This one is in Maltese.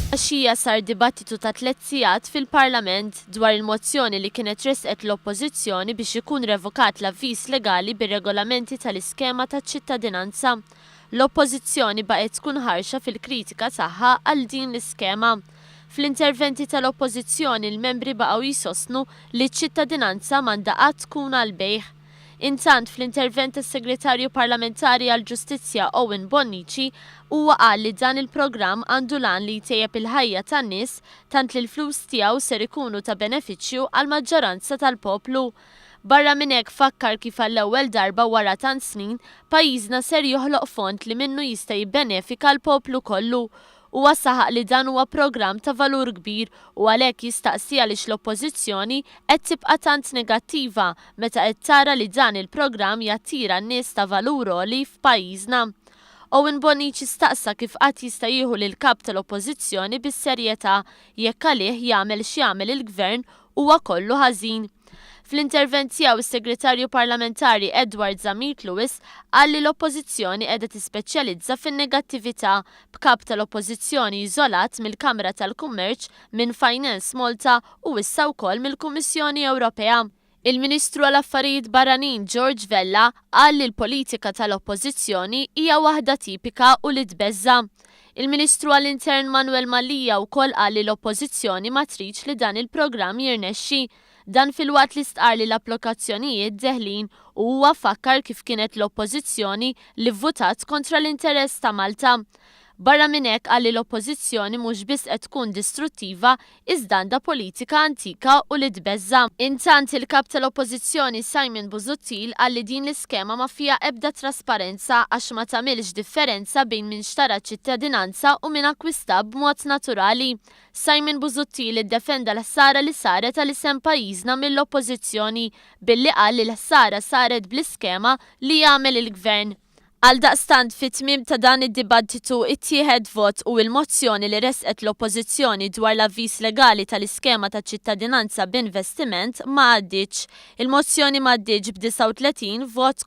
Filgħaxija sar dibattitu ta' tlett sigħat fil-Parlament dwar il-mozzjoni li kienet ressqet l-Oppożizzjoni biex ikun revokat l-avviż legali bir-regolamenti tal-iskema taċ-ċittadinanza. L-Oppożizzjoni baqgħet tkun ħarxa fil-kritika tagħha għal din l-iskema. Fl-interventi tal-Oppożizzjoni l-membri baqgħu jsostnu li ċ-ċittadinanza m'għandha qatt tkun għall-bejgħ. Intant, fl-intervent tas-Segretarju Parlamentari għall-Ġustizzja Owen Bonnici, huwa qal li dan il-programm għandu l-għan li jtejjeb il-ħajja tan-nies tant li l-flus tiegħu ser ikunu ta' benefiċċju għall-maġġoranza tal-poplu. Barra minn hekk fakkar kif għall-ewwel darba wara tant snin, pajjiżna ser joħloq fond li minnu jista' jibbenefika l-poplu kollu. Huwa saħaq li dan huwa programm ta' valur kbir u għalhekk jistaqsi għaliex l-Oppożizzjoni qed tibqa' tant negattiva meta qed tara li dan il-programm jattira n-nies ta' valur għoli f'pajjiżna. Owen Bonnici staqsa kif qatt jista' jieħu lill-Kap tal-Oppożizzjoni bis-serjetà jekk għalih jagħmel x'jagħmel il-Gvern huwa kollu ħażin. Fl-intervent tiegħu s-Segretarju Parlamentari Edward Zammit Lewis qal li l-Oppożizzjoni qiegħda tispeċjalizza fin-negattività, b'Kap tal-Oppożizzjoni iżolat mill-Kamra tal-Kummerċ, minn Finance Malta u issa wkoll mill-Kummissjoni Ewropea. Il-Ministru għal-Affarijiet Barranin George Vella qal li l-politika tal-Oppożizzjoni hija waħda tipika u li tbeżża'. Il-Ministru għall-Intern Manuel Mallia wkoll qal li l-Oppożizzjoni ma tridx li dan il-programm jirnexxi. Dan filwaqt li stqarr li l-applikazzjonijiet deħlin u huwa fakkar kif kienet l-Oppożizzjoni li vvutat kontra l-interess ta' Malta. Barra minn hekk qal li l-Oppożizzjoni mhux biss qed tkun distruttiva iżda għandha politika antika u li tbeżża'. Intant il-Kap tal-Oppożizzjoni Simon Busuttil qal li din l-iskema ma fiha ebda trasparenza għax ma tagħmilx differenza bejn min xtara ċittadinanza u min akkwistha b'mod naturali. Simon Busuttil iddefenda l-ħsara li saret għal isem pajjiżna mill-Oppożizzjoni billi qal li l-ħsara saret bl-iskema li għamel il-Gvern. Għaldaqstant fi tmiem ta' dan id-dibattitu ittieħed vot u il-mozzjoni li ressqet l-Oppożizzjoni dwar l-avviż legali tal-iskema ta' ċittadinanza b'investiment ma għaddietx. Il-mozzjoni ma għaddietx b'39 vot.